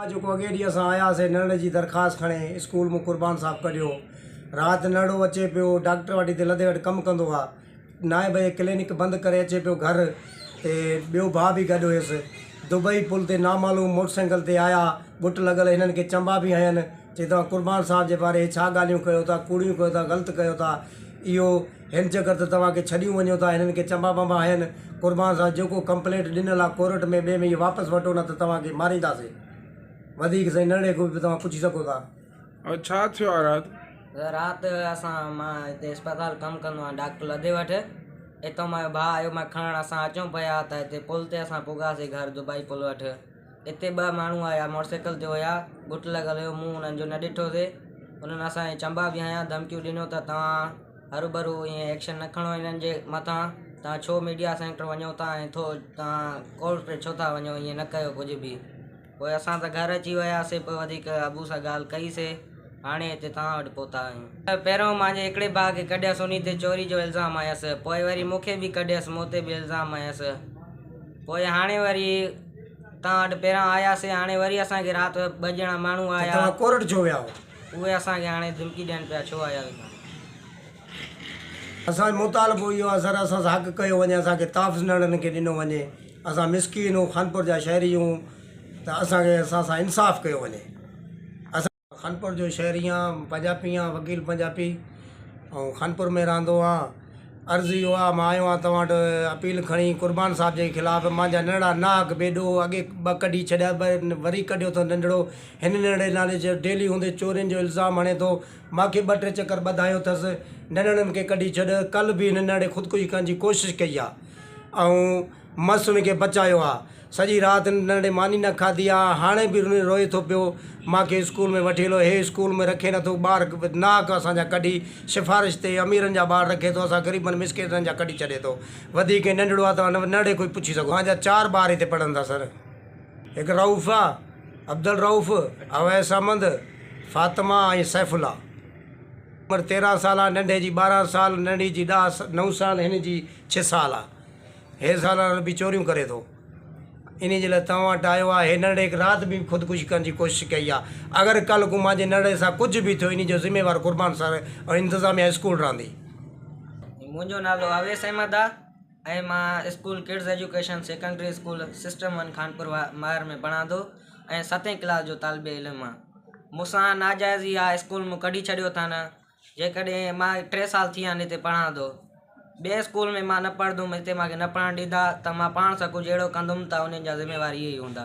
جيڪو اڳئين ڏينهن اسان آياسين نرڙ جي درخواست کڻي اسڪول مون قربان صاحب ڪڍيو رات نرڙو اچي پيو ڊاڪٽر وٽ هتي لڌي وٽ ڪم ڪندو آ نائين بجي ڪلينڪ بند ڪري اچي پيو گهر تي ٻيو ڀاء به گڏ هيس دبئي پل تي نامعلوم موٽر سائيڪل تي آيا ڳٽ لڳل هنن کي چنبا به هنين چي توهان قربان صاحب جي باري هي ڇا ڳالهيون ڪيو ٿا ڪوڙيون ڪيو ٿا غلط ڪيو ٿا اهو هن چڪر ته توهان کي ڇڏيون وڃو ٿا هنن کي چنبا بنبا هنين قربان سان جيڪو ڪمپلينٽ ڏنل آ ڪورٽ ۾ ٻئي ۾ اهي واپس وٺو نه ته توهان کي مارينداسين وڌيڪ سائين ننڍڙي کان به توهان پڇي سگهو ٿا. او ڇا ٿيو آ رات؟ رات اسان مان هتي اسپتال ڪم ڪندو آهيان ڊاڪٽر لڌي وٽ اتان منهنجو ڀاء آيو مان کڻڻ اسان اچون پيا ته هتي پل تي اسان پڳاسين گهر دبئي پل وٽ اتي ٻه ماڻهو آيا موٽر سائيڪل تي هيا ڳٽ لڳل هيو مون انهن جو نه ڏٺوسي انهن اسان کي چنبا به هنيا ڌمڪيون ڏنو ته توهان هروڀرو ائين ايڪشن نه کڻو هنن جي مٿان توهان ڇو ميڊيا سينٽر وڃو ٿا ۽ ٿو توهان ڪورٽ ڇو ٿا وڃو ائين نه ڪيو ڪجهه به پوء اسان ته گهر اچي وياسي پوء وڌيڪ ابو سان ڳالهه ڪئي سي هاڻي هتي توهان وٽ پهتا آهيون. پهريون مانجي هڪڙي ڀاء کي ڪڍيس انهي تي چوري جو الزام هنيس پوء وري مون کي به ڪڍيس مون تي به الزام هنيس پوء هاڻي وري توهان وٽ پهريان آياسي هاڻي وري اسان کي رات ٻه ڄڻا ماڻهو ته آيا. توهان ڪورٽ ڇو ويا هئو؟ اهي اسان کي هاڻي ڌمڪي ڏين پيا ڇو آيا آهيو توهان. اسان جو مطالبو اهو آهي سر اسان سان حق ڪيو وڃي اسان کي تحفظ ننڍڙن کي ڏنو وڃي اسان مسڪين هون خانپور جا شهري هون ته اسان کي اسان سان انصاف ڪيو وڃي اسان خانپور جو شهري آهيان پنجابي آهيان وڪيل پنجابي ۽ خانپور ۾ رهندو آهيان عرض اهو آهي مان آيو آهيان توهان وٽ اپيل کڻي قربان صاحب جي خلاف مانجا ننڍڙا ناحق بي ڏوهه اڳي ٻه ڪڍي ڇڏيا ٻه وري ڪڍيو اٿو ننڍڙو هن ننڍڙي نالي جو ڊيلي هوندي چورين جو الزام هڻي ٿو مانکي ٻه ٽي چڪر ٻڌايو اٿس ننڍڙن کي ڪڍي ڇڏ ڪلهه به هن ننڍڙي خودڪشي ڪرڻ جي ڪوشش ڪئي آهي ۽ مس ان کي بچايو آ. سڄي رات هن ننڍڙي ماني نه کاڌي آ. هاڻي به رني روئي ٿو پيو. مان کي اسڪول ۾ وٺي هلو. هي اسڪول ۾ رکي نٿو. ٻار ناحق اسان جا ڪڍي سفارش تي اميرن جا ٻار رکي ٿو. اسان غريبن مسڪينن جا ڪڍي ڇڏي ٿو. وڌيڪ هي ننڍڙو آ توهان ننڍڙي کان ئي پڇي سگهو. مان جا چار ٻار هتي پڙهن ٿا سر. هڪ رئوف آ، عبدالرئوف، اويس احمد، فاطمه ۽ سيف الله. عمر 13 سال آ. ننڍي جي 12 سال، ننڍي جي ڏهه نو سال، هن جي ڇهه سال آ. هي سالانه به چوريون ڪري ٿو انهي جي لاء توهان وٽ آيو آهي هي ننڍڙي هڪ رات به خودڪشي ڪرڻ جي ڪوشش ڪئي آهي اگر ڪلهه ڪو مانجي ننڍڙي سان ڪجهه به ٿيو انهي جو ذميوار قربان سر ۽ انتظاميا اسڪول رهندي. منهنجو نالو اويس احمد آ ۽ مان school kids education secondary school system one Khanpur Mahar ۾ پڙهان ٿو ۽ ستين ڪلاس جو طالب علم آ مون سان ناجائزي آ اسڪول مون ڪڍي ڇڏيو اٿن جيڪڏهن مان ٽي سال ٿي ويا آهن هتي پڙهان ٿو ٻئي اسڪول ۾ مان نه پڙهندم هتي مانکي نه پڙهڻ ڏيندا ته مان پاڻ سان ڪجهه اهڙو ڪندم ته انهن جا ذميوار اهي ئي هوندا.